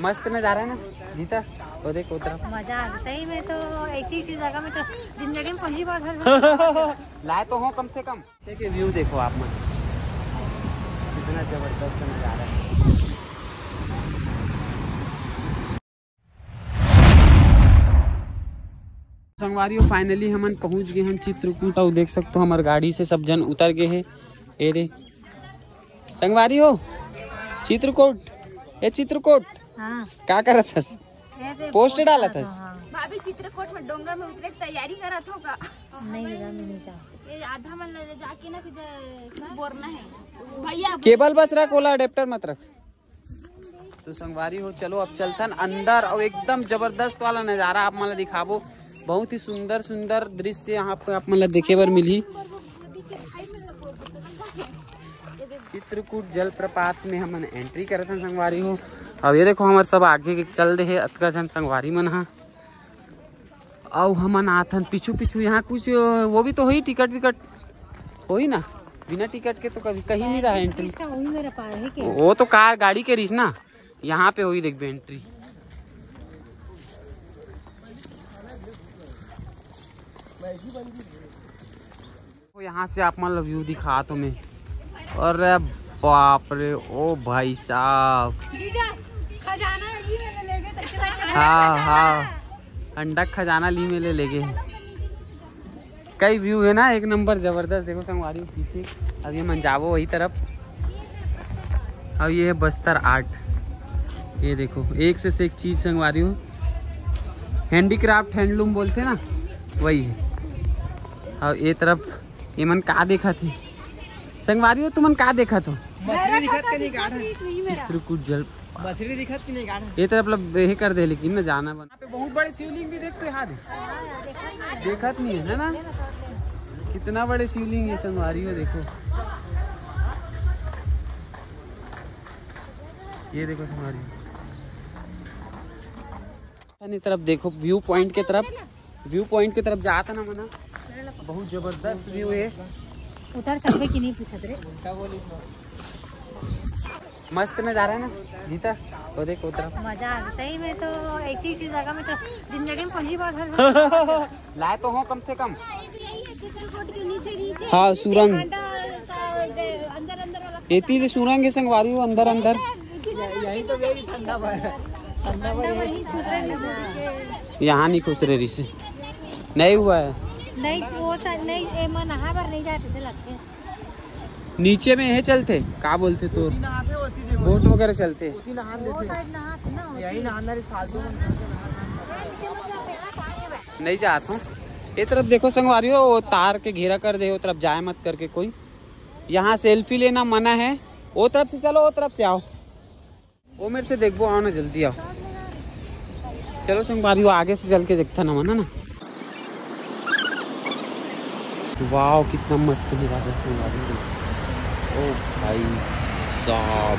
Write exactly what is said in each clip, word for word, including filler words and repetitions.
मस्त नजारा है ना गीता? वो देखो उधर। मजा आ गया सही में। तो ऐसी ऐसी जगह में तो जिंदगी में पहली बार घर लाए तो हो कम से कम। के व्यू देखो आप मन, कितना जबरदस्त नजारा है। संगवारी हो, finally हमन पहुंच गए हैं चित्रकूट। और देख सकते हो, हमारे गाड़ी से सब जन उतर गए हैं। ये रे संगवारी हो, चित्रकूट, ये चित्रकूट। हाँ। का करत हस? ऐसे पोस्ट पोस्ट डालत हस? हाँ। भाभी, चित्रकूट में डोंगर में उतरे के तैयारी करत हो का? नहीं दादा, मैं नहीं जाऊँ। ये आधा मन ले जाके ना सीधा बोरना है भैया। केबल बस रख, ओला अडेप्टर मत रख। तो संगवारी हो, चलो अब चलथन अंदर। और एकदम जबरदस्त वाला नजारा आप मन ला दिखाबो। बहुत ही सुंदर सुंदर दृश्य यहाँ पे आप मन ला देखे बर मिलही। चित्रकूट जलप्रपात में हमन एंट्री करत हन संगवारी हो। अब ये देखो, हमर सब आगे के चल दे हे अतका झन संगवारी मन हा। अउ हमन आथन पीछू पीछू। यहाँ कुछ वो भी तो होही, टिकट विकट होही ना? बिना टिकट के तो कभी कहीं नहीं रहा एंट्री। इसका वही मेरा पास है क्या? वो तो कार गाड़ी के रहिस ना, यहाँ पे होही देखबे एंट्री। यहाँ से आप मन ला व्यू दिखात हों मैं। अरे बाप रे, ओ भाई साहब। जीजा, खजाना ली में ले लेगे, तो चला चला हाँ, खजाना। हाँ। अंडा खजाना ली में ले लेगे। कई व्यू है ना, एक नंबर जबरदस्त। देखो संगवारी पीछे, अब ये मन जाबो वही तरफ। अब ये है बस्तर आर्ट, ये देखो एक से, से एक चीज संगवारी हो। हैंडीक्राफ्ट, हैंडलूम बोलते ना, वही है। अब ये तरफ ये मन का देखत हे संगवारी हो, तुमन का देखत हो? मछली दिखत के नहीं गाढ़ा। चित्रकूट जल मछली दिखत के नहीं गाढ़ा। ये तरफ लब ये कर दे, लेकिन ना जाना बन। यहाँ पे बहुत बड़े शिवलिंग भी देखते हैं, हाँ दे। देखत नहीं है, है ना? कितना बड़े शिवलिंग है संगवारी हो, देखो। ये देखो संगवारी। ये तरफ देखो, व्यू पॉइंट की तरफ, व्यू पॉइंट की तरफ जाता ना मना, बहुत जबरदस्त व्यू है। उधर चलबे की नहीं पूछत रे। मस्त नजारा है ना गीता? वो देखो उधर। मजा आ गया सही में। तो ऐसी ऐसी जगह में तो जिंदगी में पहली बार घर लाए तो हो कम से कम। चित्रकूट के नीचे, नीचे हाँ, सुरंग। अंदर अंदर वाला एती ले सुरंग है संगवारी हो, अंदर अंदर। यही तो गई ठंडा भाई। यहाँ नहीं खुश रहे रिसे, नहीं हुआ है। नहीं, वो नहीं, ए मन नहा बर नहीं जाते से लगते। नीचे में ये चलते, का बोलते तो बोट वगैरह चलते। नहीं जात हूँ। ये तरफ देखो संगवारी हो, वो तार के घेरा कर दे, वो तरफ जाए मत करके कोई। यहाँ सेल्फी लेना मना है। वो तरफ से चलो, वो तरफ से आओ। वो मेरे से देखबो, आओ ना, जल्दी आओ। चलो संगवारी हो, आगे से चल के देखता ना, मना ना। वाओ, कितना मस्त नजारा है संगवारी हो। ओ भाई साहब।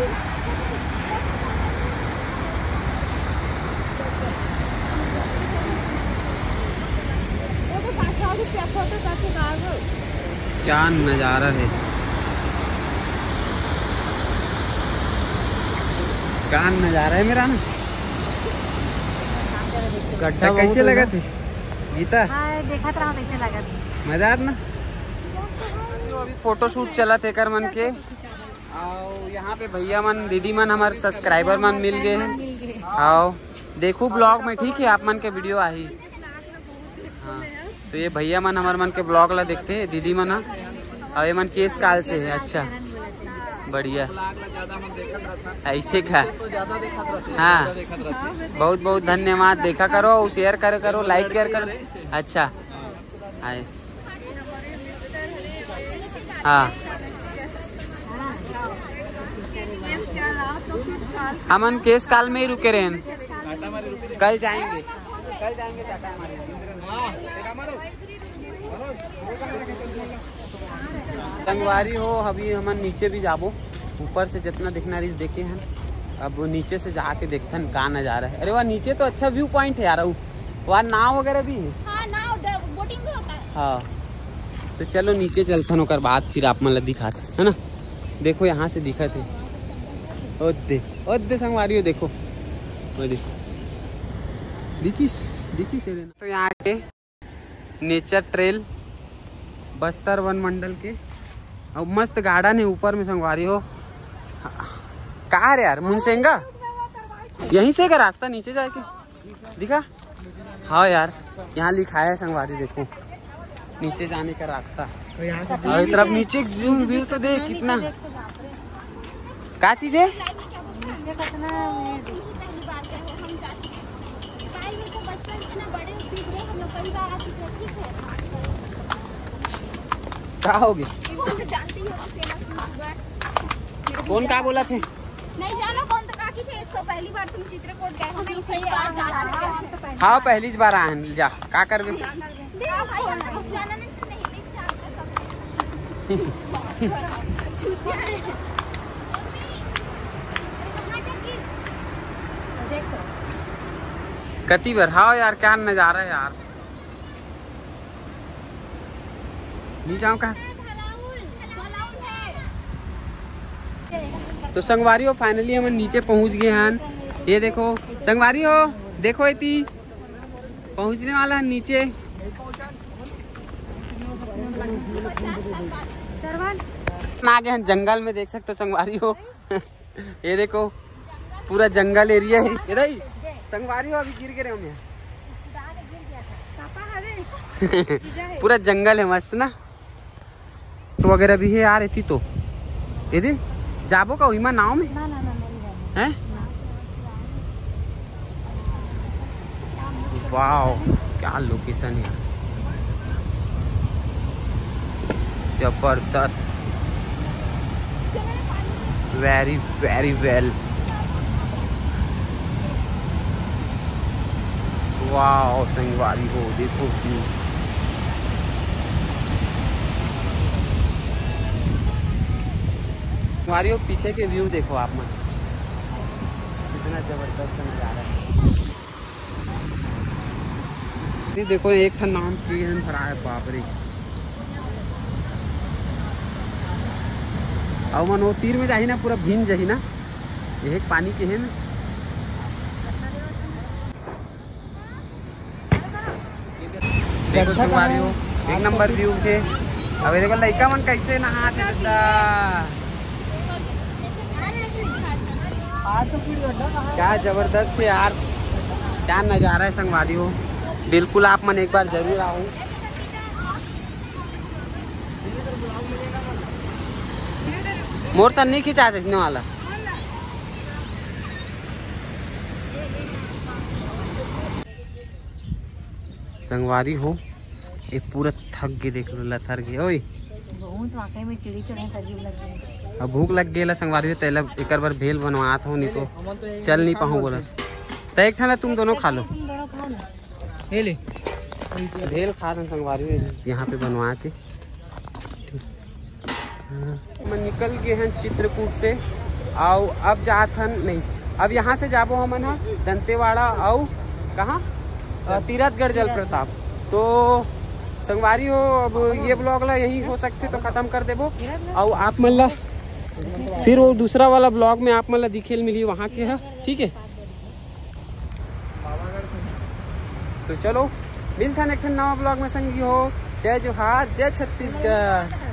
क्या नजारा है, क्या नजारा है मेरा ना। गड्ढा कैसे लगा थे गीता? हाँ, देखत रहा कैसे लगा थे। मजा आत ना। अभी फोटोशूट चला थे कर मन के। और यहाँ पे भैया मन, दीदी मन, हमारे सब्सक्राइबर मन मिल गए हैं। आओ देखो ब्लॉग में, ठीक है, आप मन के वीडियो आही। हाँ, तो ये भैया मन हमारे मन के ब्लॉग ला देखते हैं, दीदी मन हा। और ये मन केश काल से है। अच्छा, बढ़िया। ऐसे का? हाँ, बहुत बहुत धन्यवाद। देखा करो, शेयर करे करो, लाइक करे करो। अच्छा, आए। हाँ, हमन केश काल में ही रुके रहे हैं। कल जाएंगे, कल जाएंगे टाटा हमारे। संगवारी हो, अभी हमन नीचे भी जाबो, ऊपर से जितना देखना रहिस देखे हन, अब नीचे से जाके देखथन का नजारा है। अरे वाह, नीचे तो अच्छा व्यू पॉइंट है यार, वहाँ नाव वगैरह भी है। हाँ, नाव, बोटिंग भी होता है। हाँ, तो चलो नीचे चलथन, ओकर बाद फिर आप मन ला दिखात है ना। देखो यहाँ से दिखत है, ओदे ओदे संगवारी हो, देखो दिखिस, दिखिस रे। तो यहाँ के नेचर ट्रेल बस्तर वन मंडल के, अउ मस्त गार्डन हे ऊपर में संगवारी हो। का रे यार, मुनसेंगा? यहीं से का रास्ता नीचे जाके दिखा? हाँ यार, यहाँ लिखा है संगवारी, देखो नीचे जाने का रास्ता। और यहाँ से और ये तरफ नीचे जूम व्यू तो देख कितना। का चीज है? नीचे कितना पहली बार गए हो, हम जाते हैं। भाई, मेरे को बचपन इतना बड़े हो, बिगड़े हम लोग कई बार आ चुके हैं, ठीक है? का हो गया? एकदम जानती हो तो famous YouTuber। कौन का बोला थे? नहीं जानो कौन तो काकी थे, सो पहली बार तुम चित्रकूट गए हो, हम लोग कई बार जा चुके हैं। हाँ, पहली बार आए हैं, जा, का करबे? दे भाई, हम लोग जाना नहीं, नहीं, नहीं जानते सब। कति बार? हाँ यार, क्या नजारा है यार। नहीं जाऊँ का? तो संगवारी हो, finally हम नीचे पहुँच गए हैं। ये देखो संगवारी हो, देखो एती पहुँचने वाला है नीचे। आ गए हैं जंगल में, देख सकते हो संगवारी हो। ये देखो पूरा जंगल एरिया है। ये रही संगवारी हो, अभी गिर गिरे हम यहाँ। पूरा जंगल है मस्त ना, तो वगैरह भी है यार एती तो। ये दे, जाबो का उमा नाव में? ना, ना, ना, नहीं जाना। हैं? वाओ, क्या लोकेशन है यार, जबरदस्त। Very, very well। वाओ संगवारी हो, देखो व्यू। संगवारी हो, पीछे के व्यू देखो आप मन, कितना जबरदस्त नजारा है। ये देखो, एक ठन नाव के हन भरा है, बाप रे। अउ मन वो तीर में जाही ना, पूरा भींज जाही ना। ये एक पानी के है ना। देखो संगवारी हो, एक नंबर व्यू से। अब देखो लइका मन कैसे नहात हे दादा। क्या जबरदस्त है यार, क्या नज़ारा है संगवारी हो। बिल्कुल आप मन एक बार जरूर आओ। मोर सन नहीं खिंचा इसने वाला। संगवारी हो, ये पूरा थक गए, देख लो, लथर गए। ओए, बहुत वाकई में चिड़ी चढ़े अजीब लग गए। अब भूख लग गया संगवारी हो, तेला एक बार भेल बनवात हो, नहीं तो चल नहीं पाऊँ बोला। तो एक ठन ला तुम दोनों खा लो। तुम दोनों खाओ ना। ये ले। भेल खा रहे संगवारी हो, यहाँ पे बनवा के। हाँ। हम निकल गए हैं चित्रकूट से। आओ, अब जात हन, नहीं, अब यहाँ से जाबो हमन हा दंतेवाड़ा, आओ कहाँ? अ, तीरथगढ़ जलप्रपात। तो संगवारी हो, अब ये ब्लॉग ला यही हो सकते तो खत्म कर देबो। आओ आप मन ला फिर वो दूसरा वाला ब्लॉग में आप मन ला दिखेल मिली वहाँ के है, ठीक है। तो चलो मिलथन एक ठन नवा ब्लॉग में संगी हो। जय जोहार, जय छत्तीसगढ़।